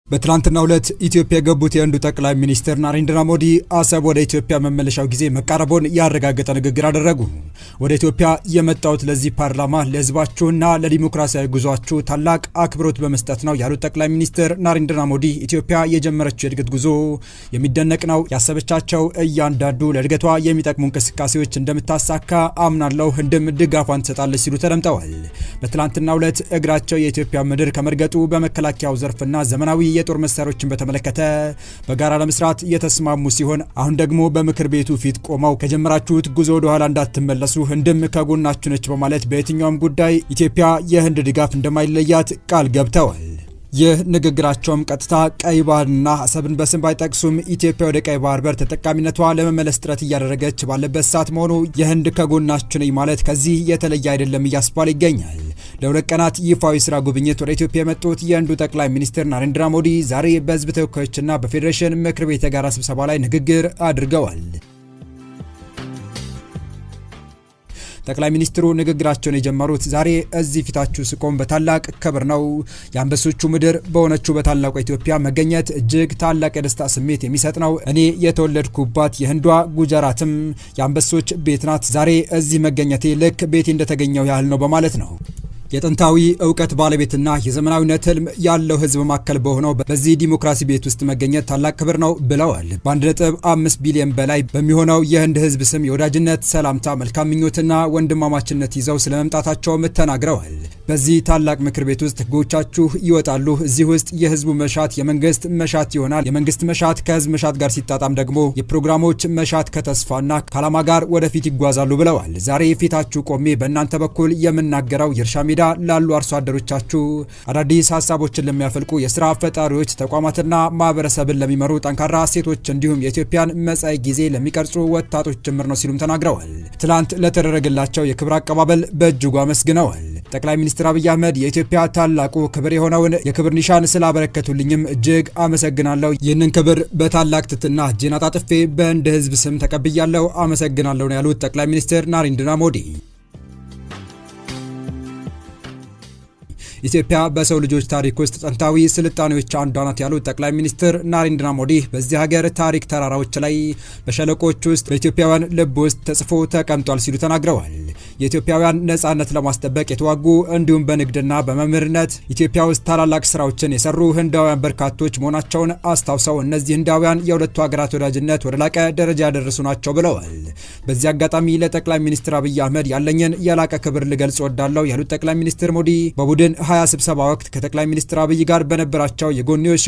በትላንትናው ዕለት ኢትዮጵያ የገቡት የህንዱ ጠቅላይ ሚኒስትር ናሬንድራ ሞዲ አሰብ ወደ ኢትዮጵያ መመለሻው ጊዜ መቃረቡን ያረጋገጠ ንግግር አደረጉ። ወደ ኢትዮጵያ የመጣሁት ለዚህ ፓርላማ፣ ለህዝባችሁና ለዲሞክራሲያዊ ጉዟችሁ ታላቅ አክብሮት በመስጠት ነው ያሉት ጠቅላይ ሚኒስትር ናሬንድራ ሞዲ ኢትዮጵያ የጀመረችው የእድገት ጉዞ የሚደነቅ ነው፣ ያሰበቻቸው እያንዳንዱ ለእድገቷ የሚጠቅሙ እንቅስቃሴዎች እንደምታሳካ አምናለሁ፣ ህንድም ድጋፏን ትሰጣለች ሲሉ ተደምጠዋል። በትላንትናው ዕለት እግራቸው የኢትዮጵያ ምድር ከመርገጡ በመከላከያው ዘርፍና ዘመናዊ የጦር መሳሪያዎችን በተመለከተ በጋራ ለመስራት የተስማሙ ሲሆን አሁን ደግሞ በምክር ቤቱ ፊት ቆመው ከጀመራችሁት ጉዞ ወደ ኋላ እንዳትመለሱ፣ ህንድም ከጎናችሁ ነች በማለት በየትኛውም ጉዳይ ኢትዮጵያ የህንድ ድጋፍ እንደማይለያት ቃል ገብተዋል። ይህ ንግግራቸውም ቀጥታ ቀይ ባህርና አሰብን በስም ባይጠቅሱም ኢትዮጵያ ወደ ቀይ ባህር በር ተጠቃሚነቷ ለመመለስ ጥረት እያደረገች ባለበት ሰዓት መሆኑ የህንድ ከጎናችሁ ነኝ ማለት ከዚህ የተለየ አይደለም እያስባለ ይገኛል። ለ2 ቀናት ይፋዊ ስራ ጉብኝት ወደ ኢትዮጵያ የመጡት የህንዱ ጠቅላይ ሚኒስትር ናሬንድራ ሞዲ ዛሬ በህዝብ ተወካዮችና በፌዴሬሽን ምክር ቤት የጋራ ስብሰባ ላይ ንግግር አድርገዋል። ጠቅላይ ሚኒስትሩ ንግግራቸውን የጀመሩት ዛሬ እዚህ ፊታችሁ ስቆም በታላቅ ክብር ነው። የአንበሶቹ ምድር በሆነችው በታላቋ ኢትዮጵያ መገኘት እጅግ ታላቅ የደስታ ስሜት የሚሰጥ ነው። እኔ የተወለድኩባት የህንዷ ጉጀራትም የአንበሶች ቤት ናት። ዛሬ እዚህ መገኘቴ ልክ ቤቴ እንደተገኘው ያህል ነው በማለት ነው። የጥንታዊ እውቀት ባለቤትና የዘመናዊነት ህልም ያለው ህዝብ ማዕከል በሆነው በዚህ ዲሞክራሲ ቤት ውስጥ መገኘት ታላቅ ክብር ነው ብለዋል። በ1.5 ቢሊዮን በላይ በሚሆነው የህንድ ህዝብ ስም የወዳጅነት ሰላምታ፣ መልካም ምኞትና ወንድማማችነት ይዘው ስለመምጣታቸውም ተናግረዋል። በዚህ ታላቅ ምክር ቤት ውስጥ ህጎቻችሁ ይወጣሉ። እዚህ ውስጥ የህዝቡ መሻት የመንግስት መሻት ይሆናል። የመንግስት መሻት ከህዝብ መሻት ጋር ሲጣጣም ደግሞ የፕሮግራሞች መሻት ከተስፋና ከዓላማ ጋር ወደፊት ይጓዛሉ ብለዋል። ዛሬ ፊታችሁ ቆሜ በእናንተ በኩል የምናገረው የእርሻ ሜዳ ላሉ አርሶ አደሮቻችሁ፣ አዳዲስ ሀሳቦችን ለሚያፈልቁ የስራ ፈጣሪዎች፣ ተቋማትና ማህበረሰብን ለሚመሩ ጠንካራ ሴቶች እንዲሁም የኢትዮጵያን መጻኢ ጊዜ ለሚቀርጹ ወጣቶች ጭምር ነው ሲሉም ተናግረዋል። ትላንት ለተደረገላቸው የክብር አቀባበል በእጅጉ አመስግነዋል። ጠቅላይ ሚኒስትር አብይ አህመድ የኢትዮጵያ ታላቁ ክብር የሆነውን የክብር ኒሻን ስላበረከቱልኝም እጅግ አመሰግናለሁ። ይህንን ክብር በታላቅ ትትና እጄን አጣጥፌ በህንድ ህዝብ ስም ተቀብያለሁ። አመሰግናለሁ ነው ያሉት ጠቅላይ ሚኒስትር ናሬንድራ ሞዲ። ኢትዮጵያ በሰው ልጆች ታሪክ ውስጥ ጥንታዊ ስልጣኔዎች አንዷ ናት ያሉት ጠቅላይ ሚኒስትር ናሬንድራ ሞዲ በዚህ ሀገር ታሪክ ተራራዎች ላይ፣ በሸለቆች ውስጥ፣ በኢትዮጵያውያን ልብ ውስጥ ተጽፎ ተቀምጧል ሲሉ ተናግረዋል። የኢትዮጵያውያን ነጻነት ለማስጠበቅ የተዋጉ እንዲሁም በንግድና በመምህርነት ኢትዮጵያ ውስጥ ታላላቅ ስራዎችን የሰሩ ህንዳውያን በርካቶች መሆናቸውን አስታውሰው እነዚህ ህንዳውያን የሁለቱ ሀገራት ወዳጅነት ወደ ላቀ ደረጃ ያደረሱ ናቸው ብለዋል። በዚህ አጋጣሚ ለጠቅላይ ሚኒስትር አብይ አህመድ ያለኝን የላቀ ክብር ልገልጽ እወዳለሁ ያሉት ጠቅላይ ሚኒስትር ሞዲ በቡድን 20 ስብሰባ ወቅት ከጠቅላይ ሚኒስትር አብይ ጋር በነበራቸው የጎንዮሽ